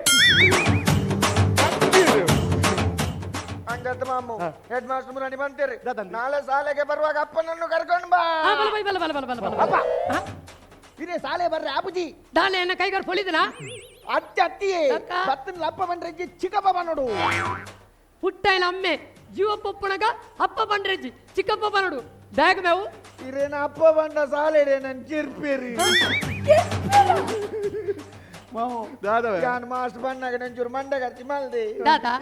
ಹಂಗಂತ ಮಾಮು ಹೆಡ್ ಮಾಸ್ಟರ್ ಮುರಾಣಿ ಬಂತೀರಿ ನಾಳೆ ಶಾಲೆಗೆ ಬರುವಾಗ ಅಪ್ಪನನ್ನು ಕರ್ಕೊಂಡು ಬಾ. ಬಲ ಬಲ ಬಲ ಬಲ ಬಲ ಬಲ. ಅಪ್ಪ ಇದೇ ಶಾಲೆ ಬರ್ರೆ ಆಪುಜಿ ದಾನೆ ಎನ್ನ ಕೈಗಾರ್ ಪೊಲಿದನ ಅತ್ತಿ ಅತ್ತಿಯೇ ಬತ್ತನ ಅಪ್ಪ ಬಂದ್ರೆಜ್ಜಿ ಚಿಕ್ಕಪ್ಪ ಬನ್ನೋಡು. ಪುಟ್ಟ ಇಲ್ಲ ಅಮ್ಮೆ ಜೀವ ಪೊಪ್ಪಣಗ ಅಪ್ಪ ಬಂಡ್ರೆಜ್ಜಿ ಚಿಕ್ಕಪ್ಪ ಬನ್ನೋಡು ಬ್ಯಾಗ್ ಮೇವು ಇರೇನ ಅಪ್ಪ ಬಂದ ಸಾಲೆ ನನ್ ಚಿರ್ಪೇರಿ. ಯಾನ್ ಮಾಸ್ಟ್ ಬಣ್ಣಗ ನಂಚೂರು ಮಂಡ ಖರ್ಚು ಮಲ್ದೆ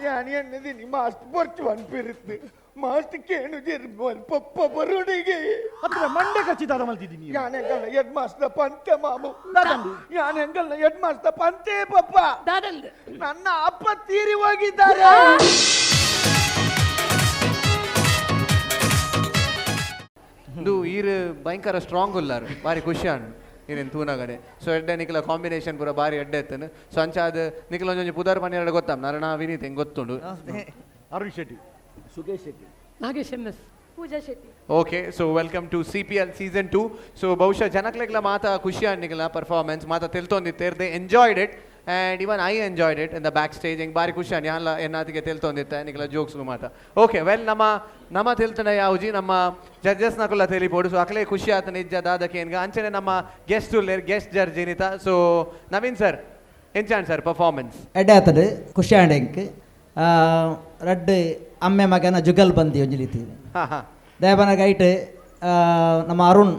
ಯಾನ್ ಎನ್ನದಿನಿ ಮಾಸ್ಟ್ ಪೊರ್ಚು ಅನ್ಪಿರುತ್ತೆ ಮಾಸ್ಟ್ ಕೇನು ಜೆರ್ ಪಪ್ಪ ಬರುಡಿಗೆ ಅದ್ರ ಮಂಡ ಖರ್ಚು ದಾದ ಮಲ್ತಿದ್ದೀನಿ. ಯಾನ್ ಎಂಗಲ್ನ ಹೆಡ್ ಮಾಸ್ಟರ್ ಪಂತೆ ಮಾಮು, ಯಾನ್ ಎಂಗಲ್ನ ಹೆಡ್ ಮಾಸ್ಟರ್ ಪಂತೆ ಪಪ್ಪ, ನನ್ನ ಅಪ್ಪ ತೀರಿ ಹೋಗಿದ್ದಾರೆ. ಇದು ಈರು ಭಯಂಕರ ಸ್ಟ್ರಾಂಗ್ ಉಲ್ಲಾರು ಬಾರಿ ಖುಷಿ ಆಂಡ್ ಈರೇನು ತೂನಗಡೆ. ಸೊ ಎಡ್ಡೆ ನಿಖಲ ಕಾಂಬಿನೇಷನ್ ಪೂರ ಬಾರಿ ಎಡ್ಡೆ ಎತ್ತನು. ಸೊ ಅಂಚಾದ ನಿಖಲ ಒಂಜೊಂಜಿ ಪುದಾರ್ ಪನ್ನೆರಡು ಗೊತ್ತಾಮ್ ನರಣ ವಿನೀತ್ ಹೆಂಗೆ ಗೊತ್ತುಂಡು. Arun Shetty, Sukesh Shetty, Nagesh M S, Pooja Shetty. Okay, so welcome to CPL season 2. So ಬಹುಶಃ ಜನಕ್ಲೆಗ್ಲ ಮಾತಾ ಖುಷಿ ಆಂಡ್ ನಿಖಲ ಪರ್ಫಾರ್ಮೆನ್ಸ್ ಮಾತಾ ತೆಲ್ತೊಂದಿತ್ತೆ, they enjoyed it and even I enjoyed it in the back stage. ಹೆಂಗೆ ಬಾರಿ ಖುಷಿ ಆಂಡ್ ಯಾನ್ಲ ಎನ್ನಾತಿಗೆ ತೆಲ್ತೊಂದಿತ್ತೆ ನಿಖಲ ಜೋಕ್ಸ್ ಮಾತಾ. ಓಕೆ ವೆಲ್ ನಮ್ಮ ನಮ್ಮ ತೆಲ್ತನ ಯಾವುಜಿ ನಮ್ಮ ಜಡ್ಜಸ್ ನಕುಲ ತೆಲಿಪೋಡು. ಸೊ ಅಕಲೇ ಖುಷಿ ಆತನ ಇಜ್ಜ ದಾದಕೇನ್ಗ ಅಂಚನೆ ನಮ್ಮ ಗೆಸ್ಟ್ ಉಲ್ಲೇರ್ ಗೆಸ್ಟ್ ಜಡ್ಜ್ ಏನಿತ. ಸೊ ನವೀನ್ ಸರ್ ಎಂಚಾಂಡ್ ಸರ್ ಪರ್ಫಾರ್ಮೆನ್ಸ್? ಎಡ್ಡೆ ಆತಡು ಖುಷಿ ಆಂಡ್ ಎಂಕ್ ರಡ್ಡ್ ಅಮ್ಮೆ ಮಗನ ಜುಗಲ್ ಬಂದಿ ಒಂಜಿ ರೀತಿ ದಯಬನ ಗೈಟ್ ನಮ್ಮ ಅರುಣ್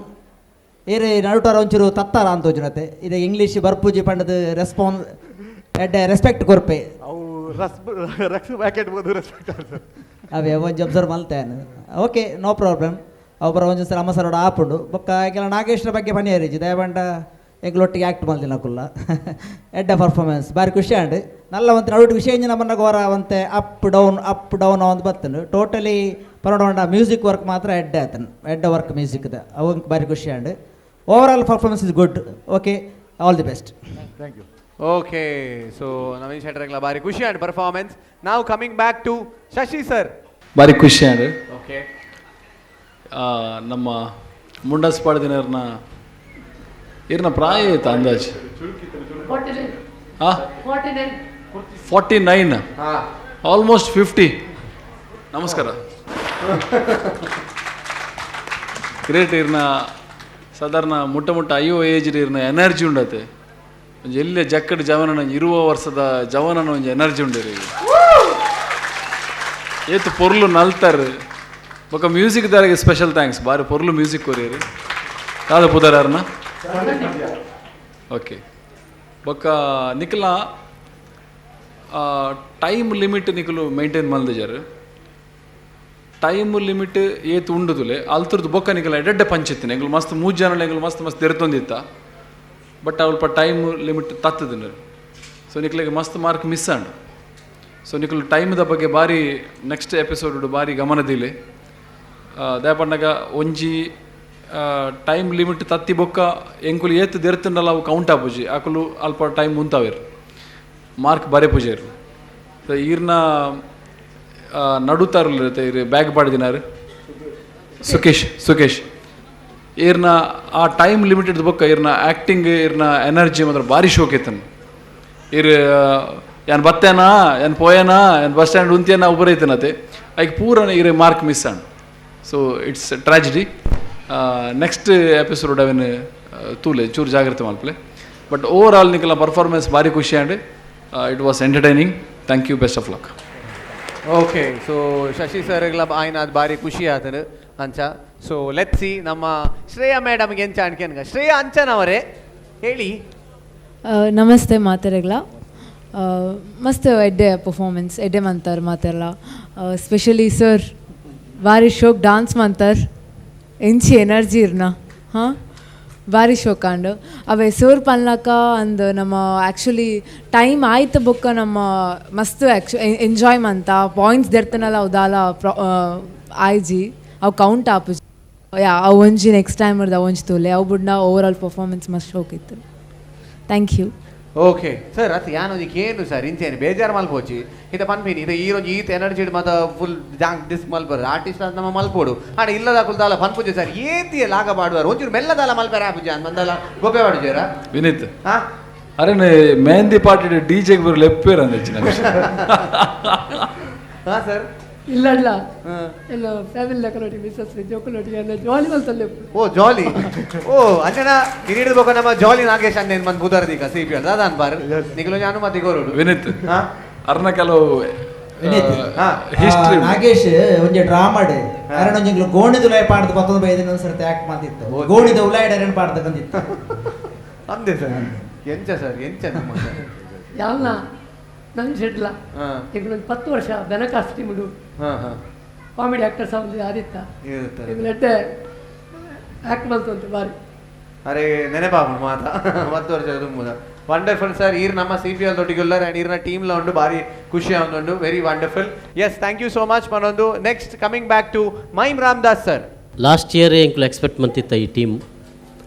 ಏರೆ ನಡುಟಾರ ಒಂಚೂರು ತತ್ತಾರ ಅಂತ ಒಂಜಿನತೆ ಇದೆ ಇಂಗ್ಲೀಷ್ ಬರ್ಪೂಜಿ ಪಂಡದ ರೆಸ್ಪಾನ್ಸ್ ಎಡ್ಡೆ ರೆಸ್ಪೆಕ್ಟ್ ಕೊರ್ಪೆ. ಅವು ರಸ್ ರಕ್ಸ್ ಪ್ಯಾಕೆಟ್ ಬೋದು ರೆಸ್ಪೆಕ್ಟ್ ಸರ್. ಅವೇ ಒಂಜಿ ಅಬ್ಸರ್ವ್ ಮಲ್ತೇನೆ. Okay no problem. ಅವರ ಒಂಜಿ ಸಲ ಅಮ್ಮ ಸರೋಡ ಆಪುಂಡು ಬೊಕ್ಕ ಕೆಲ ನಾಗೇಶ್ರ ಬಗ್ಗೆ ಪನಿಯರಿಜಿ ದಯಬಂಡ ಎಂಕ್ಲೊಟ್ಟಿಗೆ ಆ್ಯಕ್ಟ್ ಮಲ್ದಿನ ಕುಲ್ಲ ಎಡ್ಡೆ ಪರ್ಫಾರ್ಮೆನ್ಸ್ ಬಾರಿ ಖುಷಿ ಆಂಡ್ ನಲ್ಲ ಒಂತೆ ನಡುಟು ವಿಷಯ ನಮ್ಮನ್ನ ಗೋರ ಒಂತೆ ಅಪ್ ಡೌನ್ ಅಪ್ ಡೌನ್ ಒಂದು ಬತ್ತನು ಟೋಟಲಿ ಪರೋಡ ಮ್ಯೂಸಿಕ್ ವರ್ಕ್ ಮಾತ್ರ ಎಡ್ಡೆ ಆತನು ಎಡ್ಡೆ ವರ್ಕ್ ಮ್ಯೂಸಿಕ್ದ ಅವು ಬಾರಿ ಖುಷಿ and overall performance is good. Okay all the best. Thank you. Okay so Naveen ಶೆಟ್ಟರ್ಗಳ ಬಾರಿ ಖುಷಿ ಆಂಡ್ ಪರ್ಫಾರ್ಮೆನ್ಸ್. ನಾವು coming back to Shashi sir. ಬಾರಿ ಖುಷಿ ಆಂಡ್ ಓಕೆ ನಮ್ಮ ಮುಂಡಸ್ ಪಾಡ್ದಿನರ್ನ ಇರ್ನ ಪ್ರಾಯ ಐತ ಅಂದಾಜು 49 ಆಲ್ಮೋಸ್ಟ್ 50. ನಮಸ್ಕಾರ. ಗ್ರೇಟ್. ಇರ್ನ ಸಾಧಾರಣ ಮುಟ್ಟ ಮುಟ್ಟ ಅಯ್ಯೋ ಏಜ್ ಇರ್ನ ಎನರ್ಜಿ ಉಂಡತೆ ಒಂಜಿ ಎಲ್ಲೆ ಜಕ್ಕಡ್ ಜವನನ ಇರುವ ವರ್ಷದ ಜವನನ ಒಂಜಿ ಎನರ್ಜಿ ಉಂಡಿರಿ ಏತು ಪೊರ್ಲು ನಲ್ತಾರ್ ಬೊಕ ಮ್ಯೂಸಿಕ್ ದಾರಿಗೆ ಸ್ಪೆಷಲ್ thanks. ಬಾರಿ ಪೊರ್ಲು ಮ್ಯೂಸಿಕ್ ಕೊರಿಯರಿ ದಾದ ಪುದರಾರ್ನ. ಓಕೆ ಬೊಕ ನಿಕ್ಲ ಟೈಮ್ ಲಿಮಿಟ್ ನಿಕುಲು ಮೇಂಟೈನ್ ಮಲ್ದಿಜಾರ್. ಟೈಮ್ ಲಿಮಿಟ್ ಏತ್ ಉಂಡುದುಲೆ ಅಲ್ತುರ್ದು ಬೊಕ್ಕ ನಿಕಲ ಎಡ್ಡೆ ಪಂಚಿತ್ತಿನ ಎಂಗ್ಲು ಮಸ್ತ್ ಮೂರು ಜನ ಎಂಗ್ಲು ಮಸ್ತ್ ಮಸ್ತ್ ತೆರೆತೊಂದಿತ್ತ ಬಟ್ ಅಲ್ಪ ಟೈಮ್ ಲಿಮಿಟ್ ತತ್ತದಿನ. ಸೊ ನಿಕ್ಲೆಗೆ ಮಸ್ತ್ ಮಾರ್ಕ್ ಮಿಸ್ ಆಂಡ್. ಸೊ ನಿಕುಲು ಟೈಮ್ದ ಬಗ್ಗೆ ಬಾರಿ ನೆಕ್ಸ್ಟ್ ಎಪಿಸೋಡ್ ಬಾರಿ ಗಮನದಿಲೆ ದಯಪಣ್ಣಗ ಒಂಜಿ ಟೈಮ್ ಲಿಮಿಟ್ ತತ್ತಿ ಬೊಕ್ಕ ಎಂಕುಲು ಏತ್ ದೆರ್ತುಂಡಲ ಅವು ಕೌಂಟ್ ಆಪುಜಿ ಅಕುಲು ಅಲ್ಪ ಟೈಮ್ ಉಂತಾವೇರು ಮಾರ್ಕ್ ಬಾರಿ ಪೂಜೆರು. ಸೊ ಈರ್ನ ನಡುತಾರಲ್ಲ ಇರ್ ಬ್ಯಾಗ್ ಪಾಡ್ದಿನಾರು ಸುಕೇಶ್ ಸುಕೇಶ್ ಈರ್ನ ಆ ಟೈಮ್ ಲಿಮಿಟೆಡ್ ಬೊಕ್ಕ ಈರ್ನ ಆ್ಯಕ್ಟಿಂಗ್ ಈರ್ನ ಎನರ್ಜಿ ಮಾತ್ರ ಭಾರಿ ಶೋಕ್ ಐತನ್. ಇರ್ ಯಾನ್ ಬತ್ತೇನಾ ಏನ್ ಪೋಯನಾ ಏನ್ ಬಸ್ ಸ್ಟ್ಯಾಂಡ್ ಉಂತೇನ ಉಬ್ಬರೈತನತೆ ಐಕ್ ಪೂರ ಇರ್ mark miss and. So it's tragedy. Next episode ಅವೇನು ತೂಲೆ ಚೂರು ಜಾಗ್ರತೆ ಮಲ್ಪಲೆ. ಬಟ್ ಓವರ್ ಆಲ್ ನಿಕಲ ಪರ್ಫಾರ್ಮೆನ್ಸ್ ಭಾರಿ ಖುಷಿ and it was entertaining. Thank you, best of luck. Okay so Shashi ಸರ್ಗಳ ಆಯ್ನ ಅದು ಭಾರಿ ಖುಷಿ ಆತನು ಅಂಚ. ಸೊ let see ನಮ್ಮ ಶ್ರೇಯಾ ಮೇಡಮ್ಗೆ ಎಂಚ ಅನ್ಕೆನ್ಗ. ಶ್ರೇಯಾ ಅಂಚನವರೇ ಹೇಳಿ. ನಮಸ್ತೆ ಮಾತೆರೆಗ್ಲ. ಮಸ್ತ್ ಎಡ್ಡೆ ಪರ್ಫಾರ್ಮೆನ್ಸ್ ಎಡ್ಡೆ ಮಂತಾರ್ ಮಾತೆಲ್ಲ. ಸ್ಪೆಷಲಿ ಸರ್ ಬಾರಿ ಶೋಕ್ ಡಾನ್ಸ್ ಮಂತಾರ್ ಎಂಚಿ ಎನರ್ಜಿ ಇರ್ನ ಹಾಂ ಬಾರಿ ಶೋಕ್ ಆಂಡ್ ಅವೇ ಸರ್ ಪನ್ಲಕ ಅಂದ್ ನಮ್ಮ ಆ್ಯಕ್ಚುಲಿ ಟೈಮ್ ಆಯ್ತು ಬೊಕ್ಕ ನಮ್ಮ ಮಸ್ತ್ ಎಂಜಾಯ್ ಮಂತ ಪಾಯಿಂಟ್ಸ್ ದೆರ್ತನಲ್ಲ ಅವು ದಾಲ ಆಯ್ಜಿ ಅವು ಕೌಂಟ್ ಆಪುಜಿ ಯಾ ಅವು ಒಂಜಿ ನೆಕ್ಸ್ಟ್ ಟೈಮ್ ಅವು ಒಂಜಿ ತೂಲೆ ಅವು ಬುಡ್ನ ಓವರ್ ಆಲ್ ಪರ್ಫಾರ್ಮೆನ್ಸ್ ಮಸ್ತ್ ಶೋಕ್ ಇತ್ತು. Thank you. Okay sir ಅತ್ ಯಾನೊಂಜಿ ಕೇನು ಸರ್ ಇಂಚೇನು ಬೇಜಾರು ಮಲ್ಪೋಚಿ ಇತ ಪನ್ಪಿನಿ ಇದು ಈರೊಂಜಿ ಈತ್ ಎನರ್ಜಿ ಮಾತ ಫುಲ್ ಜಾಂಗ್ ಡಿಸ್ಕ್ ಮಲ್ಪರು ಆರ್ಟಿಸ್ಟ್ ನಮ್ಮ ಮಲ್ಪೋಡು ಆಡ ಇಲ್ಲದ ದಾಲ ಪನ್ಪುಜೆ ಸರ್ ಏತಿಯ ಲಾಗ ಪಾಡುವಾರು ಒಂಚೂರು ಮೆಲ್ಲ ದಾಲ ಮಲ್ಪೆರ ಆಪುಜೆ ಮಂದಲ ಗೊಬ್ಬೆ ಪಾಡುಜೇರ ವಿನೀತ್ ಹಾ ಅರೆ ಮೆಹಂದಿ ಪಾರ್ಟಿ ಡಿ ಜೆಗೆ ಬರಲು ಎಪ್ಪೇರ ಅಂದೆಚ್ಚಿ ಹಾ ಸರ್ ಇಲ್ಲ ಇಲ್ಲ ಎಲ್ಲ ಫ್ಯಾಮಿಲಿ ಲೆಕ್ಕಲೋಟಿ ಮಿಸ್ಸಸ್ ಜೋಕುಲೋಟಿ ಎಲ್ಲ ಜಾಲಿ ಮಲ್ತಲ್ಲೇ. ಓ ಜಾಲಿ ಓ ಅಂಚನ ಹಿರಿಯಡ್ಬೇಕು ನಮ್ಮ ಜಾಲಿ ನಾಗೇಶ್ ಅಣ್ಣೇನ್ ಬಂದು ಬುಧರ್ದೀಗ ಸಿ ಪಿ ಎಲ್ ದಾದಾನ್ ಬಾರ್ ನಿಗಲು ಅನುಮತಿ ಕೊರಡು ವಿನೀತ್ ಅರ್ನ ಕೆಲವು ಹಿಸ್ಟ್ರಿ ನಾಗೇಶ್ ಒಂಜಿ ಡ್ರಾಮಾಡ್ ಅರಣ ಒಂಜಿ ಗೋಣಿದ ಉಲಾಯ ಪಾಡ್ದು ಪತ್ತೊಂದು ಬೈದಿನ ಸರ್ತಿ ಆಕ್ಟ್ ಮಾಡ್ತಿತ್ತು. ಗೋಣಿದ ಉಲಾಯಡ್ ಅರಣ ಪಾಡ್ದಕ್ಕಂದಿತ್ತು ಅಂದೆ ಸರ್. ಎಂಚ ಸರ್ ಎಂಚ ಯಾವನ ನವೀನ್ ಶೆಟ್ಲ ಈಗ ಒಂದು 10 ವರ್ಷ ಬೆನಕಾಸ್ ಟೀಮುಡು ಕಾಮಿಡಿ ಆಕ್ಟರ್ಸ್ ಅವ್ರು ಆದಿತ್ತ ಇದು ಎಡ್ಡೆ ಆಕ್ಟ್ ಬಂತು ಬಾರಿ. ಅರೆ ನೆನಪಾಪುಂಡು ಮಾತ 10 ವರ್ಷ ತುಂಬುದ. ವಂಡರ್ಫುಲ್ ಸರ್, ಈರ್ ನಮ್ಮ C P L ದೊಟ್ಟಿಗುಲ್ಲರ್ and ಈರ್ನ ಟೀಮ್ಲ ಉಂಡು, ಭಾರಿ ಖುಷಿ ಉಂಡು. Very wonderful. Yes, thank you so much ಮನೊಂದು. Next coming back to mime Ramdas sir. Last year ಎಂಕ್ಲು expect ಮಂತಿತ್ತ ಈ ಟೀಮ್,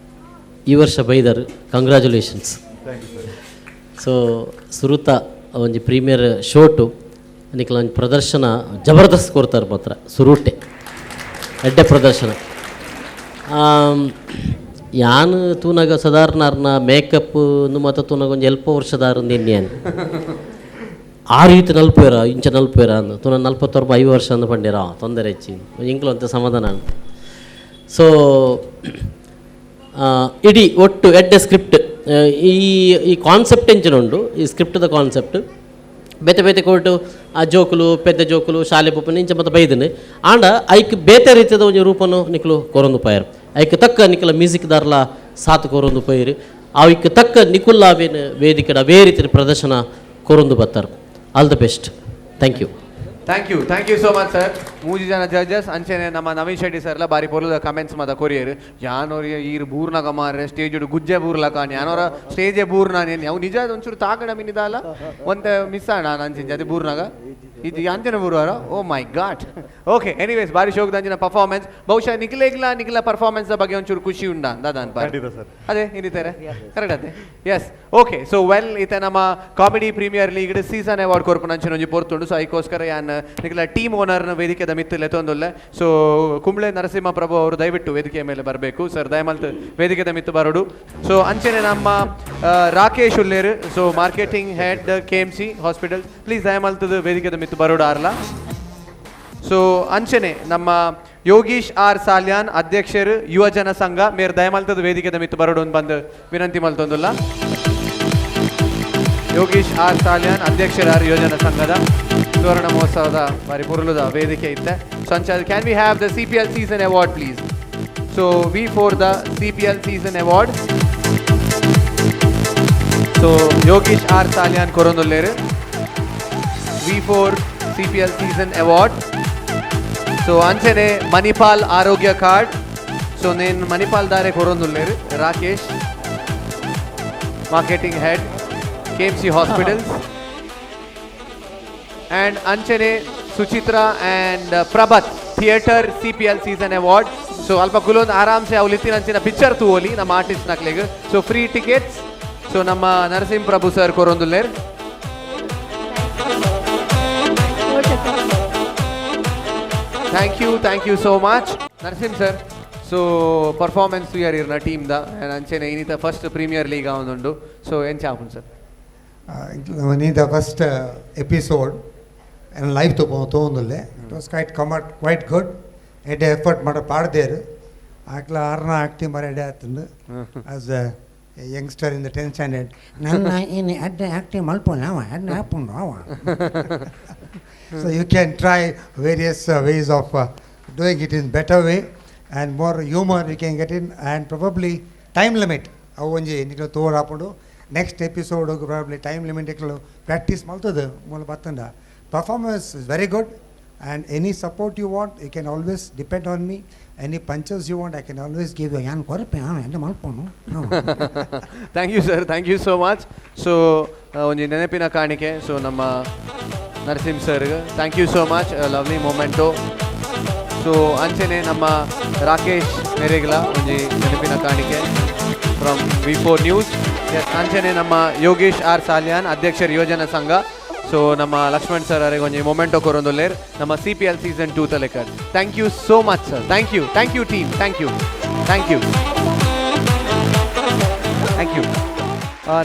ಈ ವರ್ಷ ಬೈದರ್, congratulations. So ಸುರುತ ಒಂಜಿ ಪ್ರೀಮಿಯರ್ ಶೋಟು ನಿಕ್ಲ ಒಂಜಿ ಪ್ರದರ್ಶನ ಜಬರ್ದಸ್ತ್ ಕೊಡ್ತಾರೆ ಮಾತ್ರ, ಸುರುಟೆ ಎಡ್ಡೆ ಪ್ರದರ್ಶನ. ಯಾನ್ ತೂನಾಗ ಸಾಧಾರಣ ಅರ್ನ ಮೇಕಪ್ ಮಾತ್ರ ತೂನಾಗ ಒಂಜಿ ಎಲ್ಪ ವರ್ಷದಾರ ನಿನ್ನೆ ಆ ರೀತಿ ನಲ್ಪೇರ ಇಂಚ ನಲ್ಪೇರ ಅಂದು ತೂನ 49 5 ವರ್ಷ ಅಂದು ಪಂಡೇರ ತೊಂದರೆ ಹೆಚ್ಚಿ ಎಂಕ್ಲು ಅಂತ ಸಮಾಧಾನ. ಸೊ ಇಡೀ ಒಟ್ಟು ಎಡ್ಡೆ ಸ್ಕ್ರಿಪ್ಟ್, ಈ ಈ ಕಾನ್ಸೆಪ್ಟ್ ಎಂಚಿನ ಉಂಡು, ಈ ಸ್ಕ್ರಿಪ್ಟ್ದ ಕಾನ್ಸೆಪ್ಟ್ ಬೇತೆ ಬೇತೆ ಕೊಟ್ಟು ಆ ಜೋಕುಲು ಪೆದ್ದ ಜೋಕುಲು ಶಾಲೆ ಪೂಪನ ಇಂಚ ಮತ್ತು ಬೈದನೆ ಆಂಡ ಐಕ್ ಬೇತೆ ರೀತಿಯ ಒಂಜಿ ರೂಪನು ನಿಕ್ಲು ಕೊರೊಂದು ಪೋಯರು, ಐಕ್ ತಕ್ಕ ನಿಕ್ಲ ಮ್ಯೂಸಿಕ್ ದಾರ್ಲ ಸಾತ್ ಕೊರೊಂದು ಪೋಯರು, ಅವಿಕ್ ತಕ್ಕ ನಿಕುಲ್ಲಾವೇನು ವೇದಿಕೆಡ ಅವೇ ರೀತಿಯ ಪ್ರದರ್ಶನ ಕೊರೊಂದು ಬತ್ತಾರೆ. All the best, thank you. Thank you, thank you so much sir. 3 ಜನ ಜಡ್ಜಸ್ ಅಂಚೆನೆ ನಮ್ಮ ನವೀನ್ ಶೆಟ್ಟಿ ಸರ್ಲ ಬಾರಿ ಪೊರ್ಲುದ ಕಮೆಂಟ್ಸ್ ಮಾತ ಕೊರಿಯರ್. ಯಾನೋರ್ ಈರ್ ಬೂರ್ನಾಗ ಮಾರ್ರೆ ಸ್ಟೇಜ್ ಗುಜ್ಜೆ ಬೂರ್ಲಕ ಯಾನೋರ ಸ್ಟೇಜೆ ಬೂರ್ನ ಅವು ನಿಜ ಒಂಚೂರು ತಾಕಡ ಮಿನಿದಾಲ ಒಂತೆ ಮಿಸ್ ಆಣ ಅಂಚಿನ ಅದೇ ಬೂರ್ನಾಗ ಇದು ಅಂಚನೆ ಬೂರ್ವಾರ. Oh my god. Okay, anyways ಬಾರಿ ಶೋಕ್ದ ಅಂಚಿನ ಪರ್ಫಾರ್ಮೆನ್ಸ್. ಬಹುಶಃ ನಿಖಿಲೇಗ್ಲ ನಿಖಿಲ ಪರ್ಫಾರ್ಮೆನ್ಸ್ ಬಗ್ಗೆ ಒಂಚೂರು ಖುಷಿ ಉಂಡ ದಾದ ಅನ್ಪ ಅದೇ ಇನ್ನಿತಾರೆ ಕರೆಕ್ಟ್ ಅದೇ. S, okay. So well ಇತ ನಮ್ಮ comedy premier league season award ಕೊರ್ಪುನ ಅಂಚಿನ ಒಂಜಿ ಪೊರ್ತುಂಡು. ಸೊ ಐಕೋಸ್ಕರ ಯಾನ್ ನಿಖಿಲ ಟೀಮ್ ಓನರ್ನ ವೇದಿಕೆದ ಮಿತ್ತುಲೆ ತೊಂದುಲ್ಲೆ. ಸೊ ಕುಂಬ್ಳೆ ನರಸಿಂಹ ಪ್ರಭು ಅವರು ದಯವಿಟ್ಟು ವೇದಿಕೆಯ ಮೇಲೆ ಬರಬೇಕು ಸರ್, ದಯಮಲ್ತ್ ವೇದಿಕೆದ ಮಿತ್ತು ಬರೋಡು. ಸೊ ಅಂಚನೆ ನಮ್ಮ Rakesh ಉಲ್ಲೇರು, so marketing head K M C hospital, please ದಯಮಲ್ತದ ವೇದಿಕೆದ ಮಿತ್ತು ಬರೋಡು ಆರ್ಲ. ಸೊ ಅಂಚನೆ ನಮ್ಮ ಯೋಗೀಶ್ ಆರ್ ಸಾಲ್ಯಾನ್ ಅಧ್ಯಕ್ಷರು ಯುವಜನ ಸಂಘ ಮೇರ್ ದಯಮಲ್ತದ ವೇದಿಕೆದ ಮಿತ್ತು ಬರೋಡು ಬಂದು ವಿನಂತಿ ಮಲ್ತೊಂದುಲ್ಲ. ಯೋಗೀಶ್ ಆರ್ ಸಾಲ್ಯಾನ್ ಅಧ್ಯಕ್ಷರಾರ್ ಯುವಜನ ಸಂಘದ ಸುವರ್ಣ ಮಹೋತ್ಸವದ ಬಾರಿ ಪುರುಲುದ ವೇದಿಕೆ ಇತ್ತೆ. ಸಂಚಾಲ್, can we have the C P L season award please? So V for the C P L season award. So Yogish R Salian ಕೊರೊಂದುಲ್ಲೇರು V for C P L season award. So ಅಂಚನೆ ಮಣಿಪಾಲ್ ಆರೋಗ್ಯ card. So ನೇನ್ Manipal ದಾರೆ ಕೊರೊಂದುಲ್ಲೇರು Rakesh, marketing head K M C hospitals. And ಅಂಚನೆ Suchitra and Prabhat theatre C P L season award. So ಅಲ್ಪ ಕುಲೊಂದು ಆರಾಮ್ಸೆ ಅವ್ಲು ಇತ್ತಿನ ಅಂಚಿನ picture ತೂವೊಲಿ ನಮ್ಮ ಆರ್ಟಿಸ್ಟ್ ನಕ್ಲೆಗ್. So free tickets. So ನಮ್ಮ ನರಸಿಂಹ ಪ್ರಭು ಸರ್ ಕೊರೊಂದುಲ್ಲೇರ್. Thank you, thank you so much Narasimha sir. So performance year ಇರ್ನ team the and ಅಂಚನೆ ಇನ್ನಿತ first premier league ಆವೊಂದುಂಡು. So ಎಂಚ ಆಪುಂಡು sir? The first episode and life ತೋಂದುಲ್ಲೆ. It was quite ಕಮಟ್ quite good. ಎಡ್ಡೆ effort ಮಾಡ ಪಾಡ್ದೇರು ಆಕ್ಲ ಆರ್ನ acting ಬಾರಿ ಎಡ್ಡೆ ಆತಂದು. As a youngster in the 10th standard ನನ್ನ ಇನ್ನು ಎಡ್ಡೆ ಆ್ಯಕ್ಟಿಂಗ್ ಮಲ್ಪೋಣ ಅವ ಎಡ್ಡೆ ಆಪುಂಡು ಅವ. So you can try various ways of doing it in better way and more humour you can get in and probably time limit ಅವು ಒಂಜಿ ನಿಕ್ಲು ತೋಡ್ ಆಪುಂಡು. Next episode probably time limit ನಿಕ್ಲು practice ಮಲ್ತದ ಮೂಲ ಬತ್ತಂಡ. Performance is very good and any support you want you can always depend on me. Any punches you want I can always give you. ಯಾನ್ ಕೊರಪೆ ಹಾಂ ಎಂತ ಮಲ್ಪೋನು. Thank you sir, thank you so much. So ಒಂಜಿ ನೆನಪಿನ ಕಾಣಿಕೆ so ನಮ್ಮ Narasimha sir, thank you so much, lovely memento. So ಅಂಚನೆ ನಮ್ಮ ರಾಕೇಶ್ ಮೆರೆಗ್ಲ ಒಂಜಿ ನೆನಪಿನ ಕಾಣಿಕೆ from V4 news. ಅಂಚನೆ ನಮ್ಮ ಯೋಗೇಶ್ ಆರ್ ಸಾಲ್ಯಾನ್ ಅಧ್ಯಕ್ಷರು ಯುವಜನ ಸಂಘ. ಸೊ ನಮ್ಮ ಲಕ್ಷ್ಮಣ್ ಸರ್ ಅವರಿಗೆ ಒಂಜಿ ಮೊಮೆಂಟೋ ಕೊರೊಂದುಲ್ಲೇರ್ ನಮ್ಮ C P L season 2 ತಲೆಕರ್. Thank you so much sir, thank you, thank you team, thank you, thank you, thank you.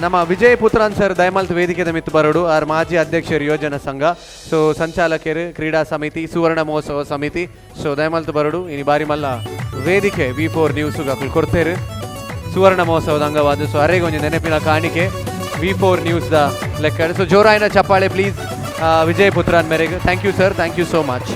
ನಮ್ಮ ವಿಜಯ್ ಪುತ್ರನ್ ಸರ್ ದಯಮಲ್ತ್ ವೇದಿಕೆದ ಮಿತ್ತು ಬರೋಡು ಆರ್ ಮಾಜಿ ಅಧ್ಯಕ್ಷರು ಯುವಜನ ಸಂಘ. ಸೊ ಸಂಚಾಲಕರು ಕ್ರೀಡಾ ಸಮಿತಿ ಸುವರ್ಣ ಮಹೋತ್ಸವ ಸಮಿತಿ. ಸೊ ದಯಮಲ್ತ್ ಬರೋಡು ಇನಿ ಬಾರಿ ಮಲ್ಲ ವೇದಿಕೆ V4 news ಕೊಡ್ತೇರು ಸುವರ್ಣ ಮಹೋತ್ಸವದ ಅಂಗವಾದ. ಸೊ ಅರೆಗೆ ಒಂಜಿ ನೆನಪಿನ ಕಾಣಿಕೆ V4 news the ಲೆಕ್ಕ. ಸೊ ಜೋರಾಯಿನ ಚಪ್ಪಾಳೆ ಪ್ಲೀಸ್ ವಿಜಯ್ ಪುತ್ರನ್ ಮೇರೆಗೆ. Thank you sir, thank you so much.